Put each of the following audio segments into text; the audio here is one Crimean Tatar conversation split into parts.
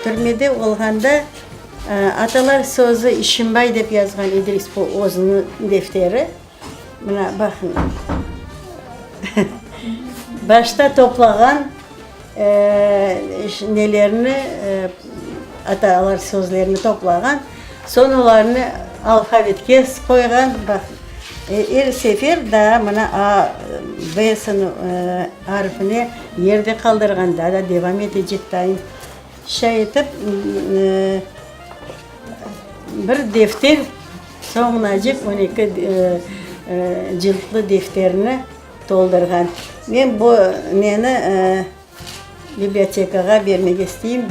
Türmede olğanda Atalar sözü İşimbay dep yazğan İdris bu özüniñ defteri. Mına, baqıñ. Başta toplağan nelerni, atalar sözlerini toplağan, soñ olarnı alfavitke qoyğan. Baq, er sefer daa mına A, B arfine yerde qaldırğan, daa da devam etecek dayın. Şay etip, bir defter, soñunacıq 12 cıltlı defterni toldurğan. Men bu neni bibliotekağa bermege isteyim.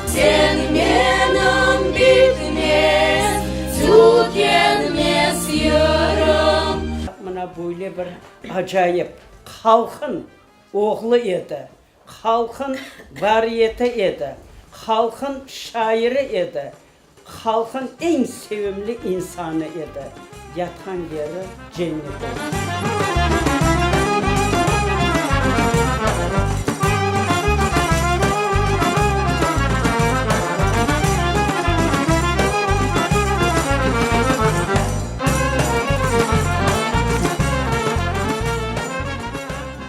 Sen menim bitmez, tükenmez yırım. Mına böyle bir acayip halqın oğlu edi, halqın variyeti edi, halqın şairi edi, halqın eñ sevimli insanı edi. Yatqan yeri cennet olsun.